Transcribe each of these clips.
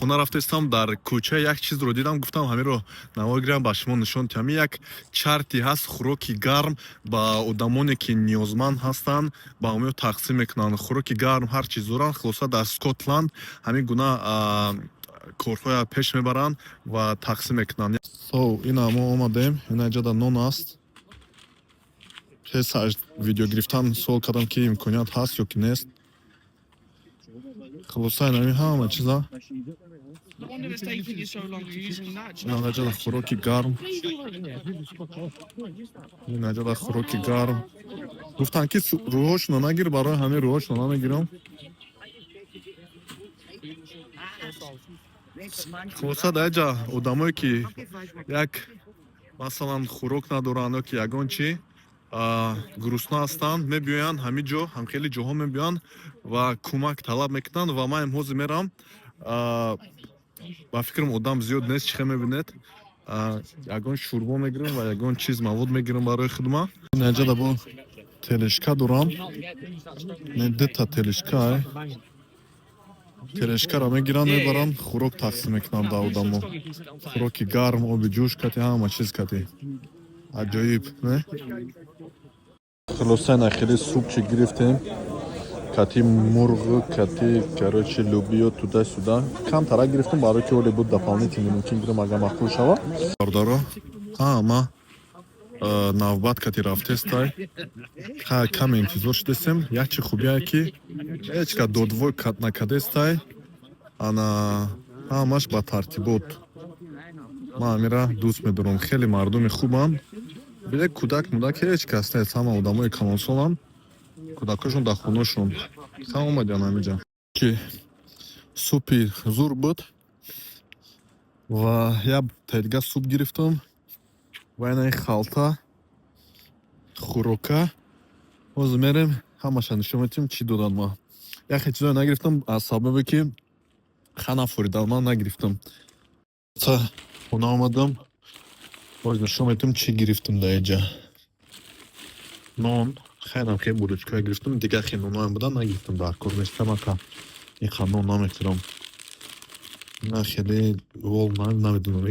Хона рафтаистам, дар кӯча як чизро дидам, гуфтам, ҳаминро навор гирам, ба шумо нишон диҳам. Як charity ҳаст, хӯроки гарм ба одамоне, ки ниёзманд ҳастанд, ба ҳамиё тақсим мекунанд. Хӯроки гарм, ҳар чиз доранд. Хулоса, дар Скотланд ҳамин гуна корҳоя пеш мебаранд ва тақсим мекунанд. So ина мо омадем, ина ҷада нон аст. Пеш аз видео гирифтан суол кардам, ки имконият ҳаст ё ки нест. Хулоса, инами ҳама чиза. No wonder it's taking you so long. You're using that. Ина ҷада хӯроки гарм, ина ҷада хӯроки гарм. Гуфтанд, ки рӯҳошонро нагир, барои ҳамин рӯҳошонро намегирам. Хулоса, дар ҷа одамое, ки як, масалан, хӯрок надоранд ё ки ягон чӣ, гурусна ҳастанд, мебиёянд ҳамин ҷо, ҳам хеле ҷоҳо мебиёянд ва кӯмак талаб мекунанд. Ва ман ҳозир мерам, ба фикрам, одам зиёд нест, чӣ хел мебинед. Ягон шӯрбо мегирам ва ягон чиз, мавод мегирам барои хидма. Инаҷада бо тележка дорам, не, дута тележка. Тележкаро мегиранд, мебаранд, хӯрок тақсим мекунанд ба одамо. Хӯроки гарм, оби ҷӯш кати, ҳама чиз кати. Аҷоиб, не? Хулоса, ина хеле супчик гирифтем кати мурғ, кати, короче, лӯбиё, туда-сюда. Камтара гирифтем, барои ки оле буд, дополнительный мумкин гирем, агар маъқул шава. Бародаро, ҳама навбат кати рафтестай, каме интизор шудестем. Як чи хубие, ки ҳеҷ ка додвой накардестай, ана ҳамаш ба тартибот. Ман ҳамира дӯст медорам, хеле мардуми хубанд. Биле, кӯдак мудак ҳеҷ кас нест, ҳама одамои калонсоланд, кӯдакҳошон дар хонашон ха омадян ҳамиҷа. Ки супи зур буд ва як тайдига суп гирифтам ва инаи халта хӯрока. Ҳозир мерем, ҳамаша нишон медиҳем, чӣ додан. Ма яхе чизое нагирифтам, аз сабабе ки ха нафоридан, ман нагирифтам. Хона омадам, боз нишон медиҳам, чӣ гирифтам дар инҷа. Нон хелам хел булочкое гирифтам, дигар хел ноноям будан, нагирифтам, дар кор нест, камака иқа нон намехӯрам. На, хеле вол намедонам,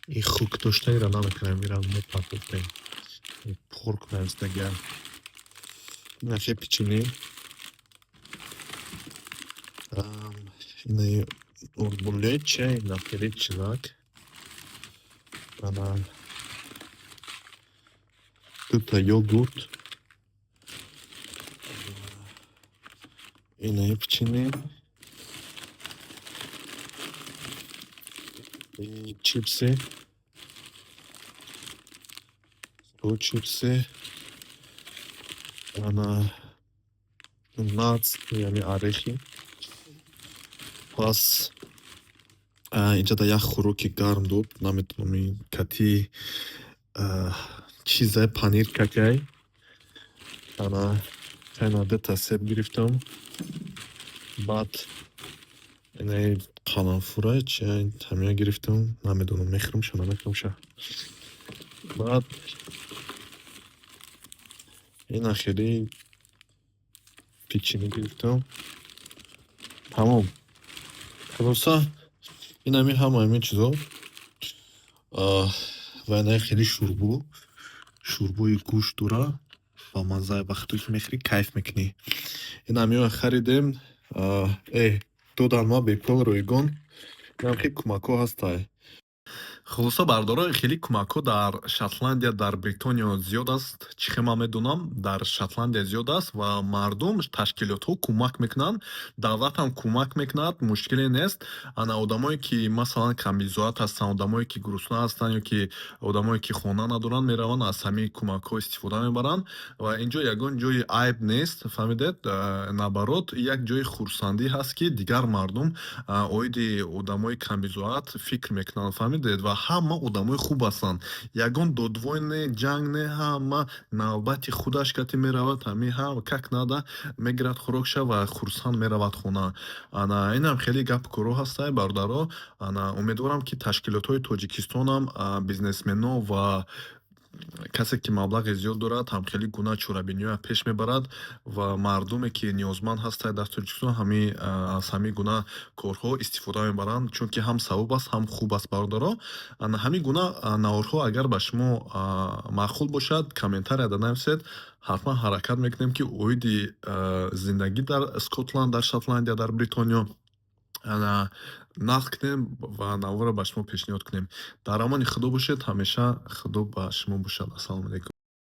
и хук дошта, ира намехӯрам, ира мепартофтем, pork навистагия. Ина хел печенье, инаи урбулеча, ина хеле чизак, ана дута йогурт, инаи печенье, чипсы, бо чипсы, ана nuts, яъне орехи. Пас инҷа да як хӯроки гарм дод, наметавонам, ин кати чизай, панир катяй. Ана ана дута себ гирифтам. Баъд инаи қаламфура чи ҳамина гирифтам, намедонам, мехӯрамша, намехӯрамша. Баъд ина хеле печенье гирифтам. Тамом. Хулоса, инами ҳама ҳамин чизо ва инаи хеле шӯрбо, шӯрбои гӯшт дора, ба мазза, вақте ки мехӯрӣ, кайф мекунӣ. Ин ҳамиро харидем, додан ма бепул, ройгон. Инам хеле кӯмакҳо ҳастай. Хулоса, бародаро, хеле кӯмакҳо дар Шотландия, дар Бритониё зиёд аст. Чӣ хел ман медонам, дар Шотландия зиёд аст ва мардум, ташкилотҳо кӯмак мекунанд, давлатам кӯмак мекунад, мушкиле нест. Ана одамое, ки, масалан, камбизоат ҳастанд, одамое, ки гурусна ҳастанд ё ки одамое, ки хона надоранд, мераванд, аз ҳамин кӯмакҳо истифода мебаранд ва ин ҷо ягон ҷои айб нест, фаҳмидед? Наоборот, як ҷои хурсандӣ ҳаст, ки дигар мардум оиди одамои камбизоат фикр мекунанд, фаҳмидед? Ва ҳама одамои хуб ҳастанд, ягон додвой не, ҷанг не, ҳама навбати худаш кати меравад, ҳамин ҳама как надо мегирад хӯрокша ва хурсанд меравад хона. Ана инам хеле гапу коро ҳастай, бародаро. Ана умедворам, ки ташкилотҳои Тоҷикистонам, бизнесмено ва Касе ки маблағи зиёд дорад, ҳамхели гуна чорабиниҳоя пеш мебарад ва мардуме ки ниёзманд ҳастанд дар Тоҷикистон, ҳами аз ҳамин гуна корҳо истифода мебаранд, чунки ҳам савоб аст, ҳам хуб аст. Бародаро, ҳамин гуна наворҳо агар ба шумо маъқул бошад, комментарияда нависед. Ҳатман ҳаракат мекунем, ки оиди зиндагӣ дар Скотланд, дар Шотландия, дар Бритониё нақл кунем ва наворро ба шумо пешниҳод кунем. Дар амони Худо бошед ҳамеша, Худо ба шумо бошад. Ассалому алайкум.